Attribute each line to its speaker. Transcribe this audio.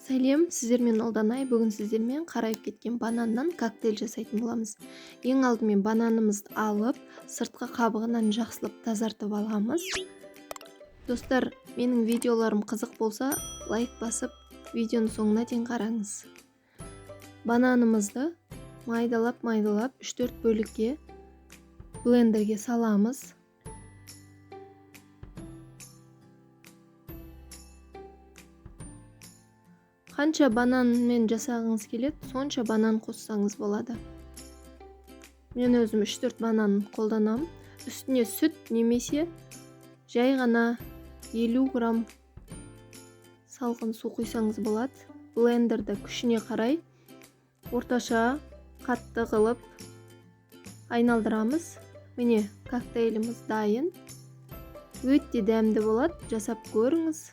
Speaker 1: Сәлем, сіздермен Ұлданай. Бүгін сіздермен қарайып кеткен бананнан коктейль жасайтын боламыз. Ең алдымен бананымызды алып, сыртқы қабығынан жақсылап тазартып аламыз. Достар, менің видеоларым қызық болса, лайк басып, видеоның соңына дейін қараңыз. Бананымызды майдалап-майдалап 3-4 бөлікке блендерге саламыз. Қанша бананмен жасағыңыз келеді, сонша банан қоссаңыз болады. Мен өзім 3-4 банан қолданамын. Үстіне сүт немесе жай ғана 50 грамм салқын су құйсаңыз болады. Блендерді күшіне қарай орташа қатты қылып айналдырамыз. Міне, коктейліміз дайын. Өте дәмді болады, жасап көріңіз.